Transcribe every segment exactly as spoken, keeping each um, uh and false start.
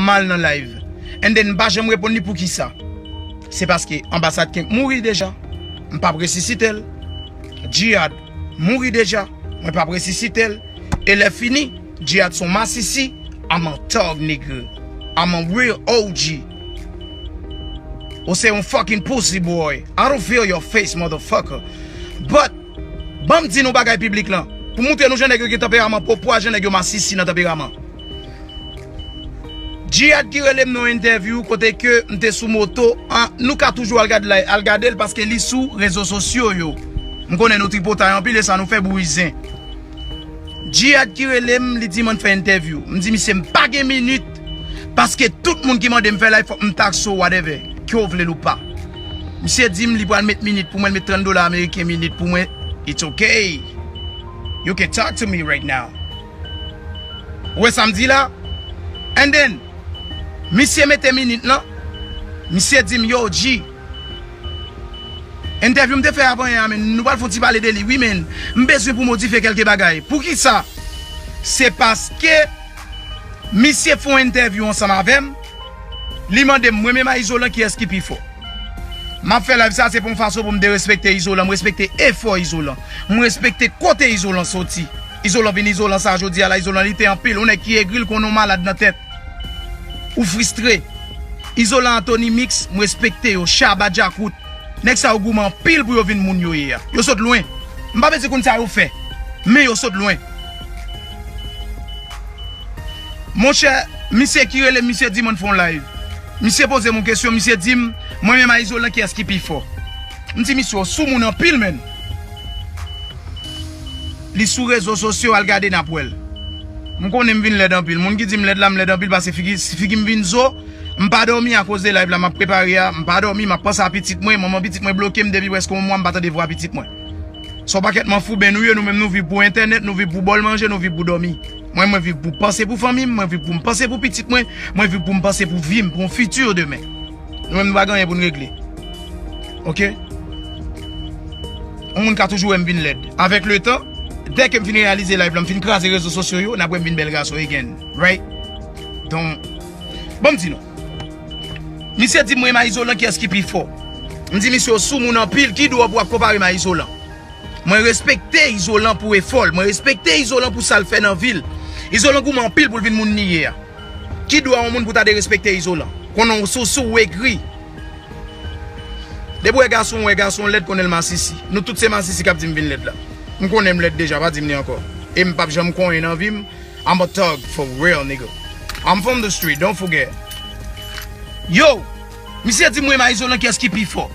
mal nan live. And then m pa janm reponn li poukisa. Se paske anbasad Ken mouri deja. M p ap resisite l. Jihad mouri deja. Mwen p ap resisite l. E lè fini, Jihad se yon masisi. I'm a thug nigga. I'm a real O G. Ou se yon fucking pussy boy. I don't feel your face, motherfucker. But, ban m di nou bagay piblik lan. Pou montre nou jan nèg yo gen tanperaman, pwopwa jan nèg yo masisi nan tanperaman. Jihad ki rele m nan yon entèvyou kote ke m te sou moto, an, nou ka toujou al gad la, al gade l paske li sou rezo sosyo yo. M konnen nou tripotay anpil e sa nou fè bouyi zen. Jihad ki rele m, li di m ann fè entèvyou. M di misye m pa gen minit paske tout moun ki mande m fè live fòk m tax ou whatever, ke w vle l ou pa. Misye di m li pral met minit pou mwen, l met trant dola ameriken minit pou mwen. It's okay. You can talk to me right now. Ou wè sa m di la? And then, misye mete minit lan. Misye di m, yo, G, entèvyou m te fè avan yè a, men nou pral fè yon ti pale de li. Wi, men m bezwen pou modifye kèlke bagay. Poukisa? Se paske misye fè yon entèvyou ansanm avè m. Li mande m, mwen menm a Izolan, kiyès ki pi fò? M ap fè live sa, se pa yon fason pou m derespekte Izolan. M respekte efò Izolan. M respekte kote Izolan soti. Izolan vin Izolan sa jodi a la, Izolan lite anpil. Yon nèg ki egri, l konn yon malad nan tèt. Ou fristre. Izolan, Anthony Mix, m respekte yo. Shabba Djakout. Nèg sa yo goumen anpil pou yo vin moun yo ye a. Yo sot lwen. M pa bezwen konn sa yo fè. Men yo sot lwen. Monchè, misye ki rele m, misye di m ann fè yon live. Misye poze m yon kesyon, misye di m, mwen menm a Izolan, kiyès ki pi fò? M di misye, w sou moun anpil, menn. Li sou rezo sosyo, al gade n ap wè l. M konnen m vin lèd anpil. Moun ki di m lèd la, m lèd anpil paske figi, figi m vin zo. M pa dòmi akoz de live la m ap prepare a. M pa dòmi, m ap panse a pitit mwen. Manman pitit mwen bloke m depi prèske yon mwa, m pa tande vwa pitit mwen. Se yon pakèt manfouben nou ye, nou menm nou viv pou entènèt, nou viv pou bòl manje, nou viv pou dòmi. Mwen, mwen viv pou panse pou fanmi m, mwen viv pou m panse pou pitit mwen, mwen viv pou m panse pou vi m, pou yon fiti demen. Nou menm nou pa gen anyen pou n regle. Oke? Yon moun ka toujou wè m vin lèd. Avèk letan, dèke m fin reyalize live la, m fin kraze rezo sosyo yo, n ap wè m vin bèl gason again. Right? Donk, ban m di nou. Misye di m, mwen menm a Izolan, kiyès ki pi fò? M di misye, w sou moun anpil, ki dwa pou w ap konpare m a Izolan? Mwen respekte Izolan pou efò l, mwen respekte Izolan pou sa l fè nan vi l. Izolan goumen anpil pou l vin moun li ye a. Ki dwa yon moun pou ta derespekte Izolan? Konnen w sou sou, w egri. Depi w wè gason, w wè gason lèd, konnen l masisi. Nou tout se masisi k ap di m vin lèd la. M konnen m lèd deja, pa di m li ankò. E m p ap janm konyen nan vi m. I'm a thug for real, nigga. I'm from the street, don't forget. Yo, misye di m, mwen menm a Izolan, kiyès ki pi fò?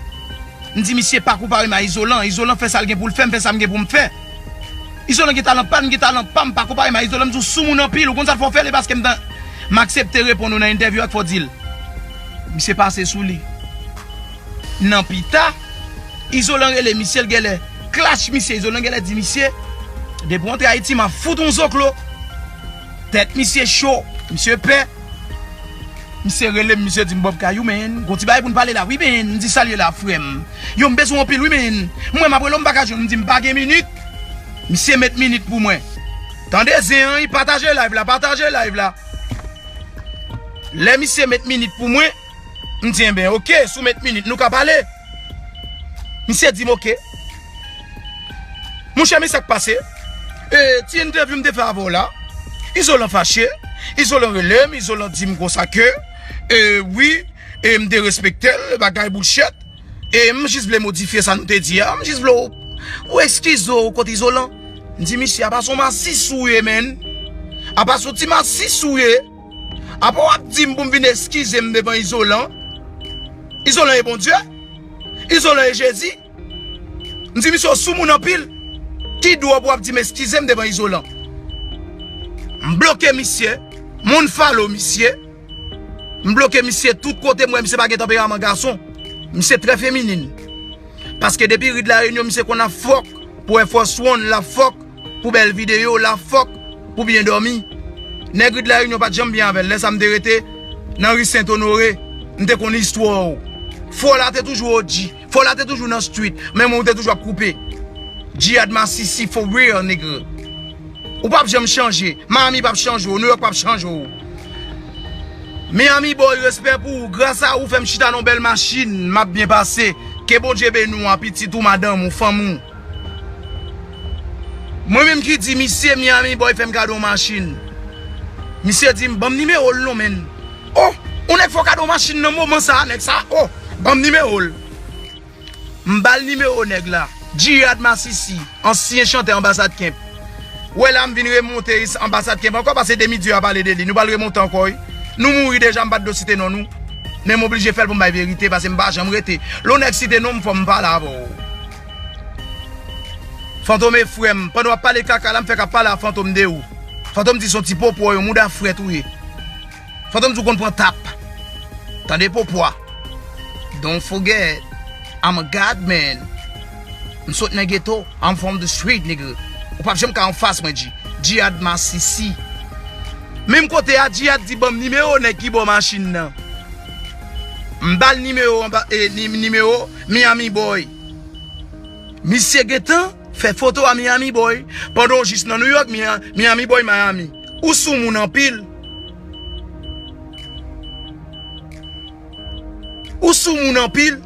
M di misye pa konpare m a Izolan. Izolan fè sa l gen pou l fè, m fè sa m gen pou m fè. Izolan gen talan pa l, m gen talan pa m, pa konpare m a Izolan. M di w sou moun anpil, ou konn sa l fè w fè l, e paske m tan, m aksepte reponn ou nan entèvyou a k fè w di l. Misye pase sou li. Nan pita, Izolan rele misye, l genlè klach misye, Izolan genlè di misye, depi w antre Ayiti, m ap fout yon zoklo. Tèt misye cho, misye pè. Misye rele m, misye di m, Bob Kayou, man, gon ti bagay pou n pale la, wi, man. M di, sa l ye la, frè m? Yo, m bezwen w anpil, wi, man. Mwen, m ap rele w, m pa ka jwenn w, m di, m pa gen minit. Misye met minit pou mwen. Tande zen an, wi, pataje live la, pataje live la. Lè misye met minit pou mwen, m di, enben, oke, si w met minit, nou ka pale. Misye di m, oke. Monchè, men sa k pase. E, ti entèvyou m te fè avè w la. Izolan fache. Izolan rele m. Izolan di m konsa ke, e, wi, e m derespekte l, bagay bullshit. E m jis vle modifye sa nou te di a. M jis vle w, w eskize w kot Izolan. M di, misye, apa se yon masis ou ye, man. Apa se yon ti masis ou ye. Apa w ap di m pou m vin eskize m devan Izolan. Izolan e Bondye? Izolan e Jezi? M di misye, w sou moun anpil. Ki dwa pou w ap di m eskize m devan Izolan? M bloke misye. M unfollow misye. M bloke misye tout kote m wè misye pa gen tanperaman gason. Misye trè feminin. Paske depi Rid La Reunion, misye konn ap fòk pou Air Force One, l ap fòk pou bèl videyo, l ap fòk pou byen dòmi. Nèg Rid La Reunion pa t janm byen avè l. Lè sa m te rete nan ri Sent Onore, m te konn istwa w. Fò la te toujou O G. Fò la te toujou nan street. Menm ou te toujou ap koupe. Jihad masisi for real, nigga. Ou p ap janm chanje. Miami p ap chanje w. New York p ap chanje w. Miami Boy, respè pou ou. Gras a ou fè m chita nan yon bèl machin, m ap byen pase. Ke Bondye beni w, a pitit ou, madanm ou, fanmi w. Mwen menm ki di misye Miami Boy fè m kado yon machin. Misye di m, "Ban m nimewo l non, menn." Oh, yon nèg fè w kado yon machin nan moman sa a, nèg sa, oh, ban m nimewo l. M ba l nimewo nèg la. Jihad Masisi, ansyen chantè Anbasad Kemp. Wè la, m vin remonte anbasad Kemp ankò, paske Demi Dye a pale de li. Nou pral remonte ankò, wi. Nou mouri deja, m pa t dwe site non nou. Men m oblije fè l pou m bay verite, paske m pa janm rete. Lè yon nèg site non m, fò m pale avè w. Fantom e frè m, pandan w ap pale kaka la, m fèk ap pale a Fantom de ou. Fantom di se yon ti popò, yon mouda frèt ou ye. Fantom di w konn pran tap. Tande popwa. Don't forget, I'm a God man. M sot nan geto, I'm from the street, nigga. Ou p ap janm ka anfas mwen, G. Jihad Masisi. Menm kote a, Jihad di ban m nimewo nèg ki bò machin nan. M ba l nimewo, anba, e, ni-, nimewo Miami Boy. Misye gentan fè foto a Miami Boy. Pandan w jis nan New York, Mia-, Miami Boy Miami. Ou sou moun anpil. Ou sou moun anpil.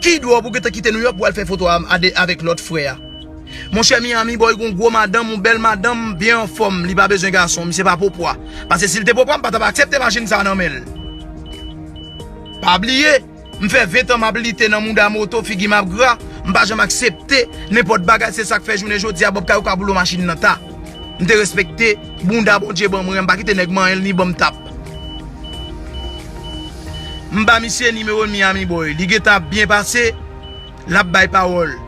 Ki dwa pou gentan kite New York pou al fè foto a, a de, avèk lòt frè a. Monchè, Miami Boy gon gwo madanm, yon bèl madanm, byen anfòm, li pa bezwen gason, misye pa popwa. Paske si l te popwa, m pa t ap aksepte machin sa a nan men l. Pa bliye, m fè ven tan m ap lite nan mouda moto, figi m ap gra, m pa janm aksepte nenpòt bagay, se sa k fè jounen jodi a, Bob Kayou ka boule machin nan ta. M te respekte bounda Bondye ban mwen, m pa kite nèg manyen l ni ban m tap. M ba misye nimewo Miami Boy, li gentan ap byen pase, l ap bay pawòl.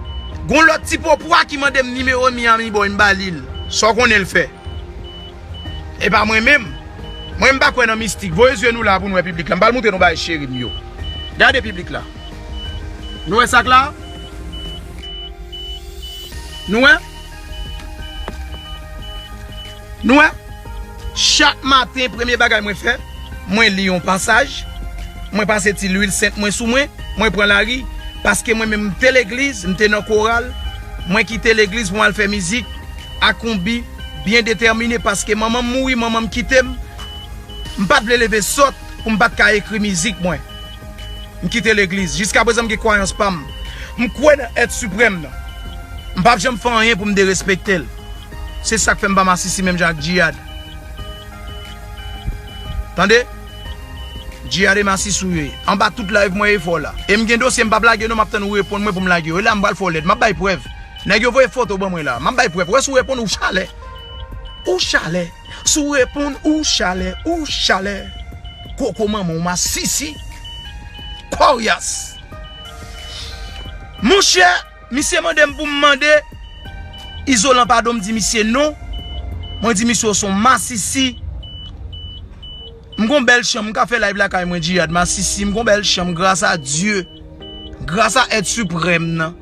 Gon lòt ti popwa ki mande m nimewo Miami Boy, m ba li l. Sa w konnen l fè? E pa mwen menm. Mwen, m pa kwè nan mistik. Voye zye nou la pou n wè piblik la. M pral montre nou bagay cheri m yo. Gade piblik la. Nou wè sa k la? Nou wè? Nou wè? Chak maten, premye bagay mwen fè, mwen li yon pasaj, mwen pase ti lwil sent mwen sou mwen, mwen pran lari, paske mwen menm m te legliz, m te nan koral, mwen kite legliz pou m al fè mizik ak yon bi byen detèmine, paske manman m mouri, manman m kite m, m pa t vle leve sòt pou m pa t ka ekri mizik mwen. M kite legliz. Jiskaprezan m gen kwayans pa m. M kwè nan èt siprèm nan. M p ap janm fè anyen pou m derespekte l. Se sa k fè m pa masisi menm jan ak Jihad. Tande? Jihad e masisi w ye. Anba tout live mwen e fò la. E m gen dosye m p ap lage non, m ap tann ou reponn mwen pou m lage yo. E la m pral fè w lèd. M ap bay prèv. Nèg yo voye foto ban mwen la. M ap bay prèv. Wè si w reponn ou chalè. Ou chalè. Si w reponn ou chalè. Ou chalè. Koko manman w masisi. Kòryas. Monchè, misye mande m pou m mande Izolan padon, m di misye non. Mwen di misye w se yon masisi. M gon bèl chanm, m ka fè live lakay mwen, Jihad, masisi, m gon bèl chanm, gras a Dye. Gras a èt siprèm nan.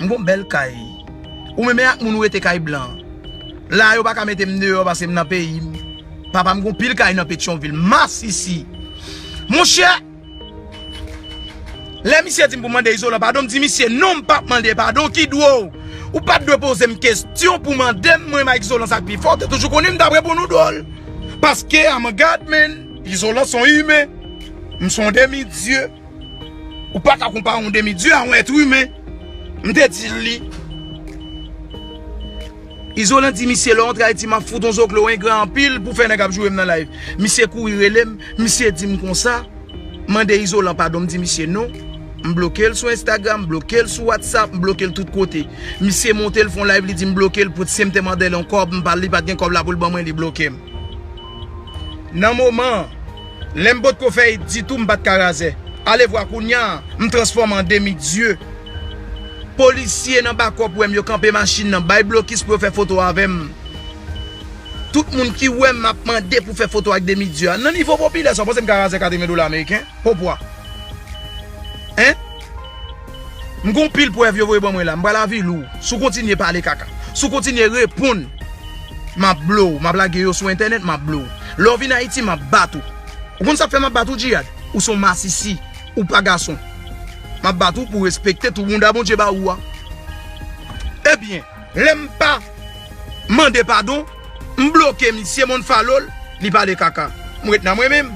M gon bèl kay. Ou menm e ak moun ou rete kay blan. La yo pa ka mete m deyò paske m nan peyi m. Papa m gon pil kay nan Petyonvil. Masisi. Monchè, lè misye di m pou mande Izolan padon, m di misye non, m p ap mande padon, ki dwo w? Ou pa t dwe poze m kesyon pou mande m, mwen Mike Izolan sa k pi fò, ou te toujou konnen m t ap reponn ou dwòl. Paske I'm a God man, Izolan se yon imen. M se yon demi dye. Ou pa ka konpare yon demi dye a yon èt imen. M te di l li. Izolan di misye lè w antre Ayiti m ap fout yon zoklo engra anpil pou fè nèg ap joure m nan live. Misye kouri rele m, misye di m konsa, mande Izolan padon, m di misye non. M bloke l sou Instagram, m bloke l sou WhatsApp, m bloke l tout kote. Misye monte l fè yon live, li di m bloke l pou si m te mande l yon kòb, m pa, li pa t gen kòb la pou l ban mwen, li bloke m. Nan moman an, lè m potko fè it ditou, m pa t ka razè. Alevwa kounye a, m transfòme an demi dye. Polisye nan bakòp wè m, yo kanpe machin nan, bay blokis pou yo fè foto avè m. Tout moun ki wè m ap mande pou fè foto ak demi dye a. Nan nivo popilè sa, w panse m ka razè katreven dola ameriken? Popwa. Hein? M gon pil prèv yo voye ban mwen la. M pral avili w. Si w kontinye pale kaka. Si w kontinye reponn, m ap blow w. M ap lage yo sou entènèt, m ap blow w. Lè w vin Ayiti, m ap bat ou. Ou konn sa k fè m ap bat ou, Jihad? Ou se yon masisi. Ou pa gason. M ap bat ou pou w respekte tou bounda Bondye ba ou a. Ebyen, lè m pa mande padon, m bloke misye, m unfollow l, li pale kaka. M ret nan mwen menm.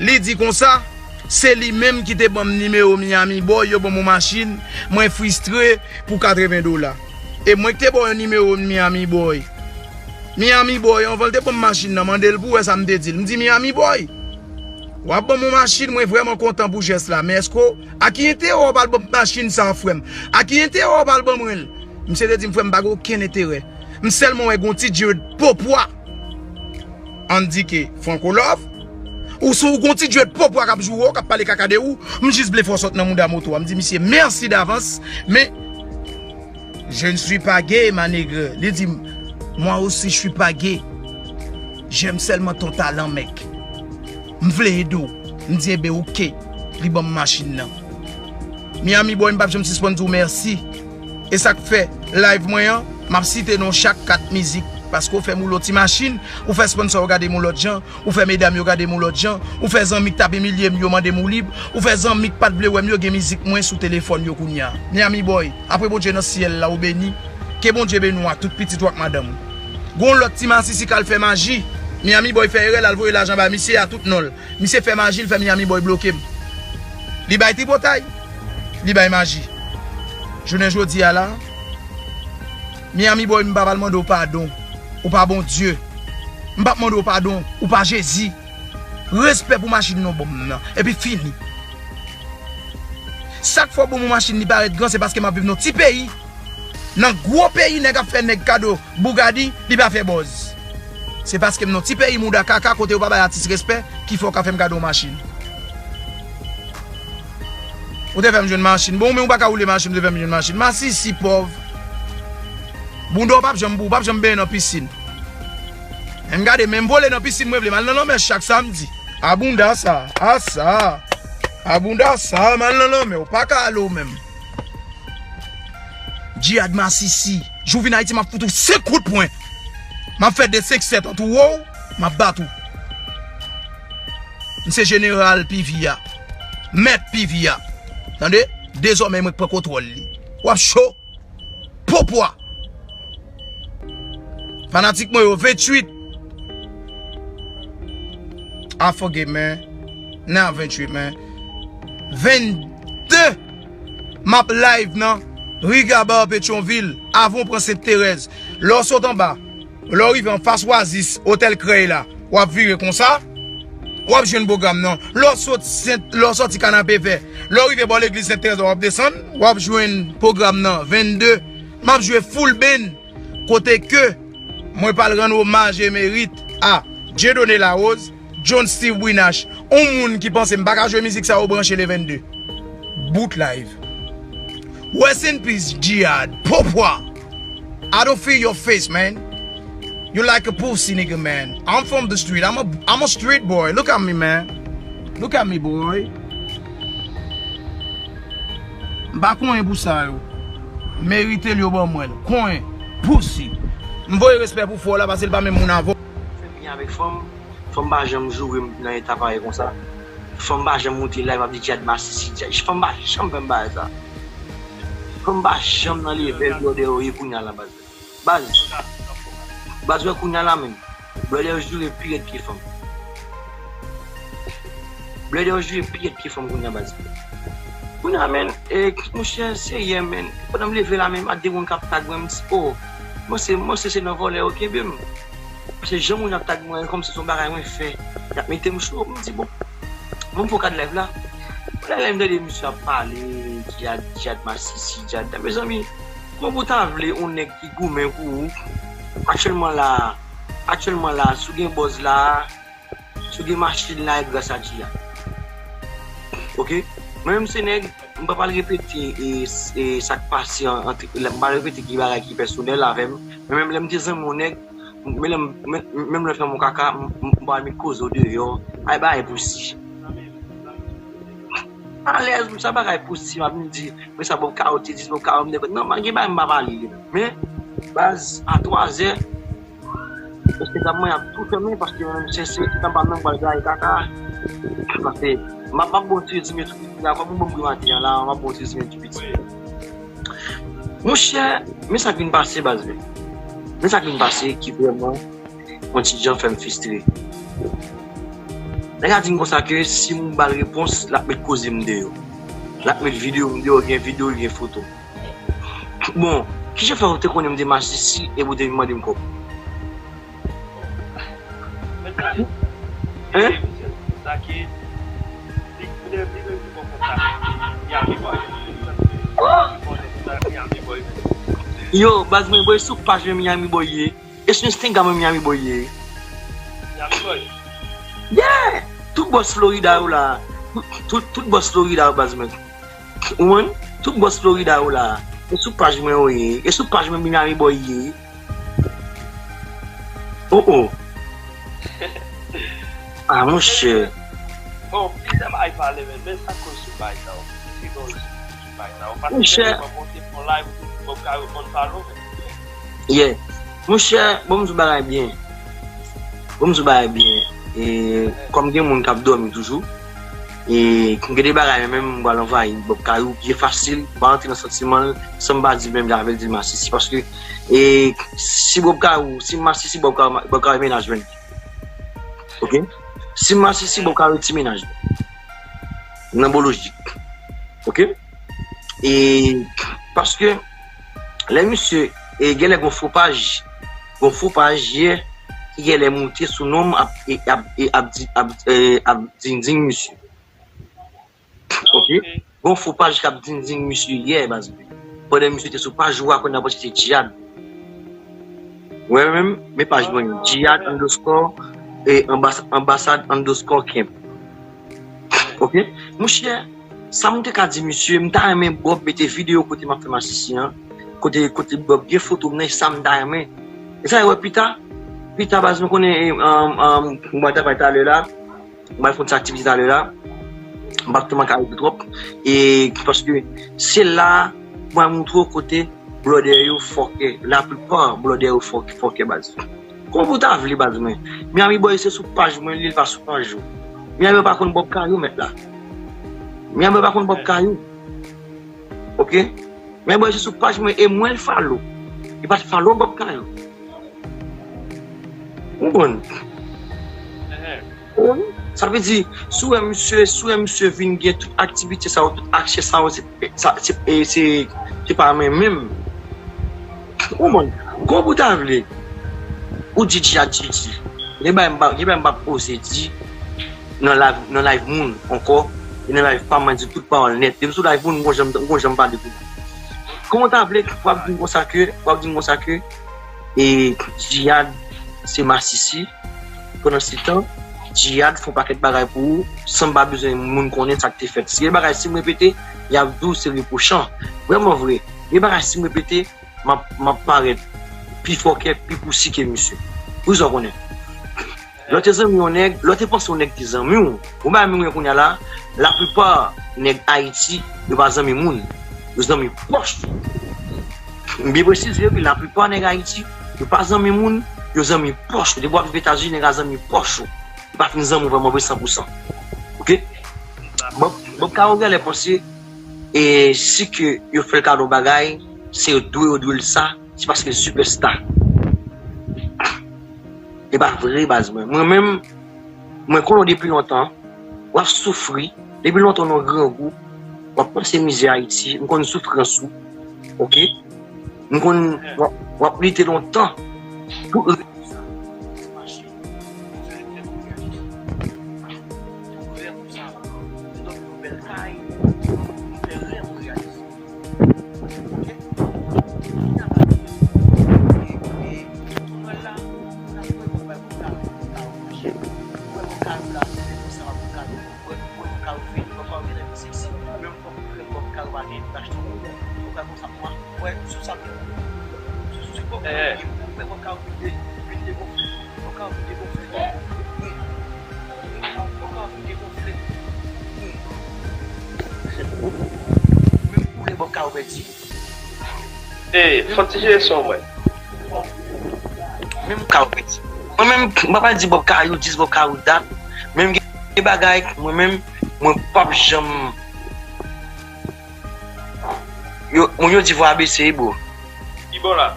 Li di konsa, se li menm ki te ban m nimewo Miami Boy, yo ban m yon machin, mwen fristre pou katreven dola. E mwen ki te ba w nimewo Miami Boy. Miami Boy, anvan l te ban m machin nan, mande l pou wè sa m te di l. M di, Miami Boy, w ap ban m yon machin, mwen vrèman kontan pou jès la, men èske w, a ki enterè w pral ban m machin sa a, frè m? A ki enterè w pral ban mwen l? Misye te di m, frè m, m pa gen okenn enterè. M sèlman wè gen yon ti dread popwa. Ann di ke Franco Love, ou sou yon ti dread popwa k ap joure w, k ap pale kaka de ou, m jis vle fè w sot nan mouda moto a. M di misye, mèsi davans, men je ne suis pas gay, ma nègre. Li di m, moi aussi, je suis pas gay. J'aime seulement ton talent, mec. M vle ede w. M di, enben, oke. Li ban m machin nan. Miami Boy, m p ap janm sispann di w mèsi. E sa k fè live mwen an, m ap site non chak kat mizik. Paske w fè m woule yon ti machin, ou fè sponsor yo gade m yon lòt jan, ou fè medam yo gade m yon lòt jan, ou fè zanmi k t ap imilye m yo mande m woulib, ou fè zanmi k pa t vle wè m yo gen mizik mwen sou telefòn yo kounye a. Miami Boy, apre Bondye nan syèl la ou beni, ke Bondye beni w ak tout pitit ou ak madanm ou. Gon lòt ti masisi k al fè maji, Miami Boy fè erè l al voye lajan ba misye a tout non l. Misye fè maji, l fè Miami Boy bloke m. Li bay tripotay, li bay maji. Jounen jodi a la, Miami Boy, m pa pral mande w padon. Ou pa Bondye. M p ap mande w padon. Ou pa Jezi. Respè pou machin non ban m nan. Epi fini. Sa k fè w ban m yon machin li parèt gran, se paske m ap viv nan ti peyi. Nan gwo peyi, nèg ap fè nèg kado Bugatti, li pa fè buzz. Se paske m nan ti peyi mouda kaka kote yo pa bay atis respè ki fè w ka fè m kado yon machin. Ou te fè m jwenn machin. Bon, men ou pa ka woule machin, ou te fè m jwenn machin. Masisi pòv. Bounda w p ap janm, ou p ap janm benyen nan pisin. Men m gade, men m vole nan pisin, mwen vle m al nan lanmè chak samdi. A bounda sa, a sa. A bounda sa, m al nan lanmè, ou pa ka ale w menm. Djihad masisi. Jou vin Ayiti, m ap fout ou senk kout pwen. M ap fè de senk sèt ant ou, m ap bat ou. M se jeneral P V a. Mèt P V a. Tande? Dezòmè, mwen k pran kontwòl li. W ap cho. Popwa. Fanatik mwen yo, venntuit. I forget, man. Nan venntuit, man. Vennde. M ap live nan Rigabar, Petyonvil. Avan w pran Sent Terèz. Lè w sot anba, lè w rive anfas Oasis, Otèl Krèy la, w ap vire konsa, w ap jwenn pwogram nan. Lè w sot Sent, lè w sòti Kanapevè, lè w rive bò legliz Sent Terèz la, w ap desann, w ap jwenn pwogram nan, vennde. M ap jwe full band, kote ke mwen pral rann omaj e merit a Dieudonné Larose, John Steve Brinache, on moun ki panse m pa ka jwe mizik sa yo branche le vennde. Bout live. Rest in peace, Djihad. Popwa. I don't feel your face, man. You like a pussy nigga, man. I'm from the street. I'm a, I'm a street boy. Look at me, man. Look at me, boy. M pa konyen pou sa yo. Merite l yo ban mwen l. Konyen. Pussy. M voye respè pou fò la, paske l pa menm moun avè w. Fè byen avèk fanm. Fanm pa janm joure m nan eta parèy konsa. Fanm pa janm moute live ap di Djihad masisi, Djihad. Fanm pa janm fè m bagay sa. Fanm pa janm nan level blòdè yo ye kounye a la, baz. Baz. Baz, wè kounye a la menm. Blòdè yo joure pi rèd ke fanm. Blòdè yo joure pi rèd ke fanm kounye a, baz. Kounye a, menn, e, monchè, serye, menn. Pandan m leve la, menn, m ap de moun k ap tag mwen, m di, o, mwen se, mwen se, se nan vòlè yo kenbe m. Paske jan moun ap tag mwen, kòmsi se yon bagay mwen fè. Y ap mete m cho, m di, bon, bon, m fè yon kad live la. Pandan live, m tande misye ap pale, Djihad, Djihad masisi, Djihad. Mezanmi, kòman pou w ta vle yon nèg ki goumen pou ou? Aktyèlman la, aktyèlman la, si w gen buzz la, si w gen machin la, e gras a Djihad. Oke? Mwen menm se nèg, m pa pral repete, e, e, sa k pase an, ant, m pa repete ki bagay ki pèsonèl avè m. Men menm lè m te zanmi yon nèg, men lè m, men, menm lè l fè m yon kaka, m, m, m pa renmen koze w deyò. Ay, bagay pousi. Alèz, m sa bagay pousi, m ap vin di, men sa Bob Kawo te di, Bob Kawo m te konn. Non, m gen bagay m pa pale. Men, baz, a twazè, paske sa mwen ap tou fèmen, paske mwen menm sèse, se tanba menm pral gaye kaka. Paske, m ap, m ap bon ti rezime tou piti la, kòm ou ban m primati an la, m ap bon ti rezime tou piti. Monchè, men sa k vin pase, baz, men. Men sa k vin pase ki vrèman yon ti jan fè m fristre. Nèg la di m konsa ke si m ba l repons, l ap met koze m deyò. L ap met videyo m deyò, gen videyo, gen foto. Bon, kijan fè ou te konnen m te masisi epi ou te vin mande m kòb? Hein? Yo, baz mwen, boy, sou paj mwen Miami Boy ye. E sou Instagram mwen Miami Boy ye. Miami Boy? Yeah! Tout bòs Florida yo la. Tout, tout, tout bòs Florida yo, baz mwen. Ou konprann? Tout bòs Florida yo la. E sou paj mwen yo ye. E sou paj mwen Miami Boy ye. Oh, oh. Ah, monchè. Bon, plizyè bagay pale, men, men sa koz sou bagay sa yo. Ki koz sou bagay sa yo? Paske monchè, lè mwen monte pran live, ou Bob Karo konn pale, men. Yeah. Monchè, bon, m di w bagay byen. Bon, m di w bagay byen. E, kòm gen moun k ap dòmi toujou, e, gen de bagay, men, m pral anvayi Bob Karo byen fasil, m pa rantre nan santiman l, san m pa di menm jan avè l, di l masisi. Paske, e, si Bob Karo, si m masisi Bob Karo, Bob Karo mennaj mwen. Ok? Si m masisi Bob Karo ti mennaj mwen. Nan bon lojik. Ok? E, paske, lè misye, e, genlè gon fo paj, gon fo paj yè, ki genlè moute sou non m ap, e, ap, e, ap di, ap, e, ap dingding misye. Ok? Gon fo paj k ap dingding misye yè, baz mwen. Pandan misye te sou paj ou a, kounye a panse se Djihad. Mwen menm, men paj mwen, Djihad underscore, e, anbas-, anbasad underscore camp. Ok? Monchè, sa m te ka di misye, m ta renmen Bob mete videyo kote m ap fè masisi an. Kote, kote Bob gen foto m nan, e sa m ta renmen. E sa, wè, pita, pita, baz, nou konnen, e, um, um, mwen ta pale talè la, mwen fè yon ti aktivite talè la, m p ap tèlman ka rete twòp. E, paske se la, mwen montre w kote blòdè yo fòkè. Laplipa blòdè yo fòkè, fòkè, baz. Kòman pou ta vle, baz mwen? Miami Boy se sou paj mwen, li pa sou paj ou. Miami Boy pa konn Bob Karo, mèt la. Miami Boy pa konn Bob Karo. Ok? Miami Boy se sou paj mwen, e mwen l follow. Li pa t follow Bob Karo. Ou konprann? Wi. Sa vle di, si w wè misye, si w wè misye vin gen tout aktivite sa yo, tout aksè sa yo, se, sa, se, e, se, se pa mwen menm. Ou konprann? Kòman pou ta vle? Ou di Djihad Djidji. Gen bagay m pa, gen bagay m p ap oze di nan live, nan live moun ankò. E nan live pa m, mwen di tout pawòl nèt. Depi sou live moun, m gon jan, m gon jan m pale tou. Kòman w ta vle w ap di m konsa ke, w ap di m konsa ke, e, Djihad se masisi, pandan se tan, Djihad fè yon pakèt bagay pou ou, san m pa bezwen moun konnen sa k te fèt. Si gen bagay, si m repete, y ap di w se repwochan. Vrèman vre, gen bagay, si m repete, m ap, m ap parèt pi fòkè, pi pousi ke misye. Pou sa w konnen. Lè w te zanmi yon nèg, lè w te panse yon nèg te zanmi w, ou pa menm gen kounye a la, laplipa nèg Ayiti, yo pa zanmi moun, yo zanmi pòch. M byen presize, wi, laplipa nèg Ayiti, yo pa zanmi moun, yo zanmi pòch. Depi w ap viv Etazini, nèg la zanmi pòch ou. Li pa fin zanmi w vrèman vre san pou san. Ok? Bob, Bob Karo genlè panse, e si ke yo fè l kado bagay, se yo dwe, yo dwe l sa, se paske l sipèsta. E pa vre, baz mwen. Mwen menm, mwen konnen w depi lontan, w ap soufri, depi lontan w nan grangou, w ap pase mizè Ayiti, m konn soufrans ou, ok? M konn, w ap, w ap lite lontan pou Menm koulè Bob Karo pèdi. Ey, fò ti jere son mwen. Menm Karo pèdi. Mwen menm, mwen pa di Bob Karo dis, Bob Karo dat. Menm gen bagay, mwen menm, mwen p ap janm. Yo, moun yo di vwa abese, bro. Ki bò la?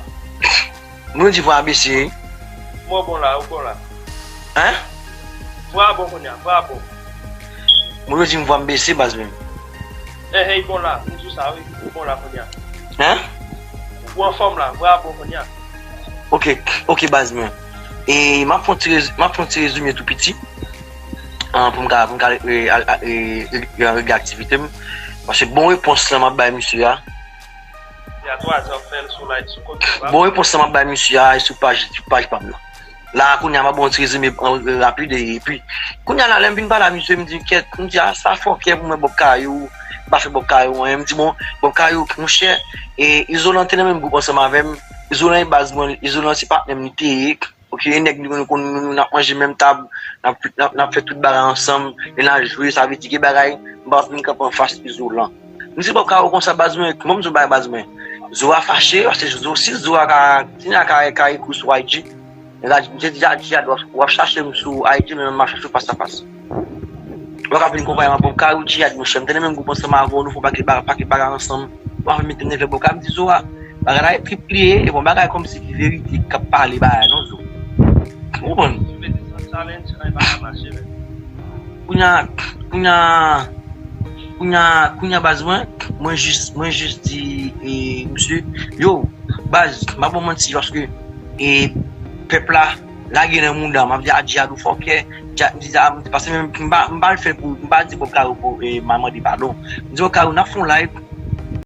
Moun yo di vwa abese. Mwen bon la, ou bon la? Hein? Vwa bon kounye a, vwa bon. Moun yo di m vwa m bese baz mwen. Eh, hey, bon la, m di w sa wi, ou bon la kounye a. Hein? Ou anfòm la, vwa bon kounye a. Ok, ok baz mwen. E m ap fè yon ti rez- m ap fè yon ti rezime tou piti. An, pou m ka pou m ka re- al- al- re- re- regle aktivite m. Paske bon repons lan m ap bay misye a. Depi a twa zè w ap fè l sou live sou kont YouTube. Bon repons lan m ap bay misye a e sou paj sou paj pa m nan. La kounye a m ap ba w yon ti rezime an- rapid epi kounye a la lè m vin pale a misye m di kèt m di a sa fòkè pou mwen Bob Kayou m pa fè Bob Kayou anyen m di bon Bob Kayou monchè e Izolan te nan menm gwoup ansanm avè m Izolan e baz mwen Izolan se patnè m li te ye ok e nèg nou konn nou n ap manje menm tab n ap n ap fè tout bagay ansanm e n ap jwe sa vle di gen bagay m pa vin kanpe anfas Izolan m di Bob Kayou konsa baz mwen kòman m di w bagay baz mwen Zo a fache paske Zo si Zo a ka si n a ka ka ekri sou I G Nèg la di, misye di a Jihad w ap chache m sou I G men m ap chache w fas a fas. Ou pa ka vin konpare m ak Bob Kayou Jihad monchè, m te nan menm gwoup ansanm avè w, nou fè yon pakèt bagay, pakèt bagay ansanm. Ou pa vin mete m nan fè Bob Kayou, m di Zo a, bagay la e trip li ye, e bon bagay kòmsi ki verite k ap pale bagay non Zo. Ou konprann? Kounye a, kounye a, kounye a, kounye a baz mwen, mwen jis, mwen jis di e, misye, yo, baz, m pa ba w manti paske e pèp la lage nan mouda m ap di a Jihad ou fòkè Jihad m di a m di paske menm m pa m pa l fè pou m pa di Bob Kayou pou e m al mande padon m di Bob Kayou n ap fè yon live